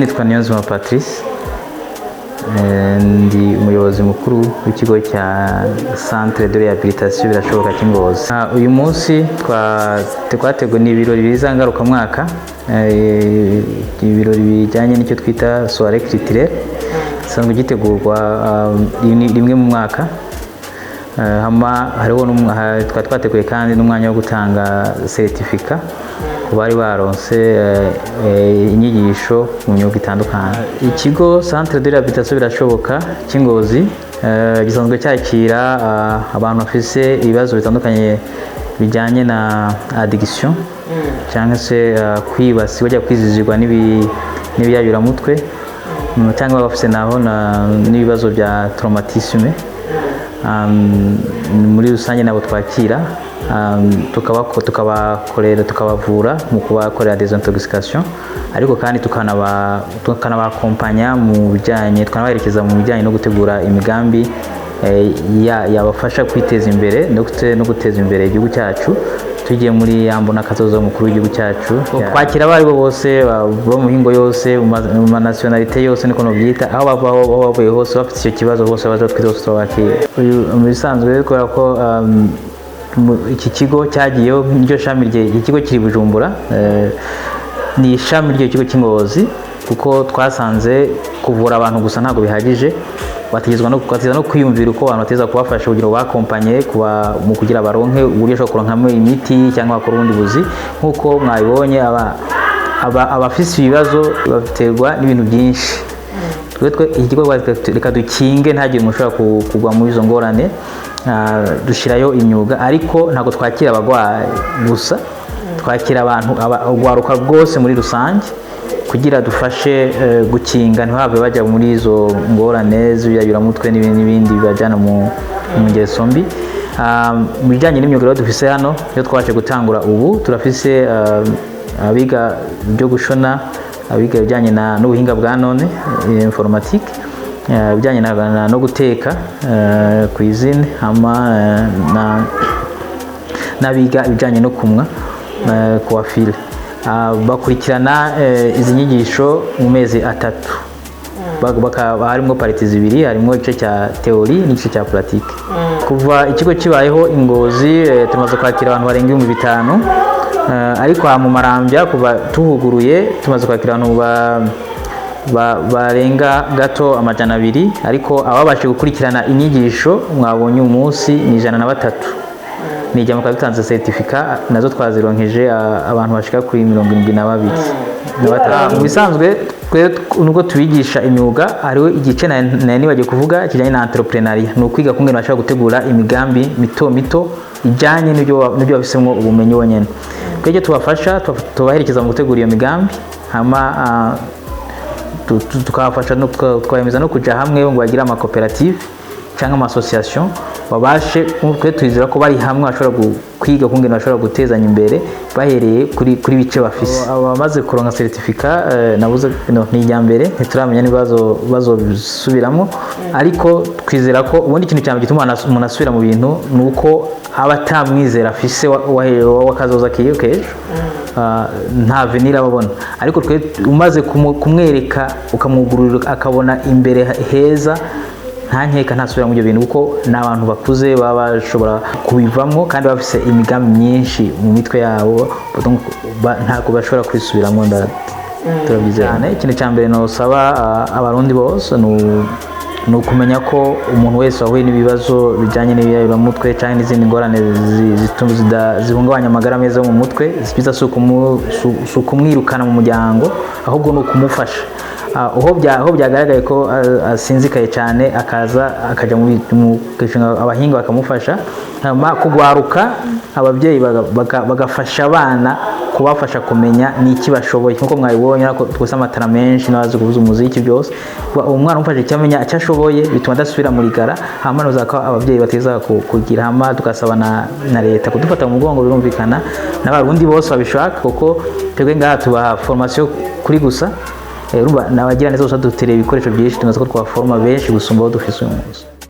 Nitwa Niyonzima Patrice, ndi umuyobozi mukuru w'ikigo cya Centre de Rehabilitation Birashoboka cy'i Ngozi. Uyu munsi twateguye ni ibirori biza ngarukamwaka, ibirori bijyanye n'icyo twita soirée culturelle, gisanzwe gitegurwa rimwe mu mwaka. Hama hariho twari twateguye kandi n'umwanya wo gutanga certificat ku bari baronse inyigisho mu myuga itandukanye. Ikigo Centre de Rehabilitation Birashoboka cy'i Ngozi gisanzwe cyakira abantu bafise ibibazo bitandukanye bijyanye na addiction cyangwa se kwibasirwa cyangwa kwizizirwa n'ibiyayuramutwe, cyangwa bafise naho n'ibibazo bya traumatisme. Muri rusange nabo twakira, tukabakorera, tukabavura mu kubakorera désintoxication, ariko kandi tukanabakompanya mu bijyanye, tukanabaherekeza mu bijyanye no gutegura imigambi yabafasha kwiteza imbere no guteza imbere igihugu cyacu, tugiye muri ya mbona kazoza mukuru w'igihugu cyacu. Kwakira abo aribo bose bo mu mihingo yose, mu ma nationalité yose, niko nobyita, aho bava, aho bavuye hose, bafite icyo kibazo bose baza twite, bose tubakira. Uyu mu bisanzwe, kubera ko iki kigo cyagiyeho niryo shami rye, iki kigo kiri Bujumbura, ni ishami ry'icyo kigo cy'i Ngozi, kuko twasanze kuvura abantu gusa ntabwo bihagije, bategerezwa no kwiyumvira uko abantu bategerezwa kubafasha kugira ngo bakompanye kuba mu kugira baronke uburyo bashobora kuronkamo imiti cyangwa bakora ubundi buzi. Nk'uko mwabibonye, abafise ibibazo baterwa n'ibintu byinshi. Twe iki kigo reka dukinge ntagire umuntu ushobora kugwa muri izo ngorane. Dushyirayo imyuga, ariko ntabwo twakira abarwayi gusa, twakira abantu, urwaruka rwose muri rusange, kugira dufashe gukinga ntibave bajya muri izo ngorane z'ibiyayuramutwe n'ibindi n'ibindi bibajyana mu ngeso mbi. Mu bijyanye n'imyuga rero dufise hano, iyo twabashe gutangura ubu, turafise abiga ibyo gushona, abiga ibijyanye n'ubuhinga bwa none, informatique, ibijyanye no guteka, cuisine, hama n'abiga ibijyanye no kumwa, coiffure. Bakurikirana izi nyigisho mu mezi 3. Harimo parties zibiri, harimo igice cya théorie n'igice cya pratique. Kuva ikigo kibayeho i Ngozi, tumaze kwakira abantu barenga 5000, ariko aha mu Marambya kuva tuhuguruye tumaze kwakira abantu barenga gato 200, ariko ababashije gukurikirana inyigisho mwabonye uyu munsi ni 103. Nijya mukaba dutanze certificat, nazo twazironkeje abantu bashika kuri 72 na batanu. Mu bisanzwe twe nubwo tubigisha imyuga, hariho igice nari nibagiwe kuvuga kijyanye na entrepreneuriat, ni ukwiga kungene bashobora gutegura imigambi mito mito ijyanye n'ibyo bafisemo ubumenyi bonyene. Twebwe tubafasha, tubaherekeza mu gutegura iyo migambi, hama tukabafasha tukabemeza no kuja hamwe ngo bagire amakoperative cyangwa ama association, babashe. Twe twizera ko bari hamwe bashobora kwiga kungene bashobora gutezanya imbere bahereye kuri bice bafise. Abamaze kuronka certificat, nabuze no, ni irya mbere, ntituramenya niba bazobisubiramo, ariko twizera ko ubundi ikintu cya mbere gituma umuntu asubira mu bintu ni uko aba atamwizera afise w'akazoza kiwe k'ejo. Nta avenir aba abona, ariko twe umaze kumwereka, ukamwugururira akabona imbere heza, nta nkeka ntasubira muri ibyo bintu, kuko ni abantu bakuze baba bashobora kubivamo kandi bafise imigambi myinshi mu mitwe yabo. Donc, ntabwo bashobora kwisubiramo, turabyizera cyane. Ikintu cya mbere nosaba Abarundi bose ni ukumenya ko umuntu wese wahuye n'ibibazo bijyanye n'ibiyayuramutwe cyangwa n'izindi ngorane zihungabanya amagara meza yo mu mutwe, byiza si ukumwirukana mu muryango, ahubwo ni ukumufasha. Aho byagaragaye ko asinzikaye cyane, akaza akajya mu abahinga bakamufasha. Hanyuma kugwaruka, ababyeyi bagafasha abana, kubafasha kumenya ni iki bashoboye, nkuko mwabibonye ko twese amatara menshi n'abazi kuvuza umuziki byose. Umwana umufashe icyo amenya, icyo ashoboye, bituma adasubira muri gara. Hama noza ko ababyeyi bateza kugira, hama tugasaba na leta kudufata mu mugongo, birumvikana n'Abarundi bose babishaka, kuko twebwe ngaha tubaha formation kuri gusa. Urumva n'abagira neza gusa dutereye ibikoresho byinshi, tumaze ko twaforoma benshi gusumba abo dufise uyu munsi.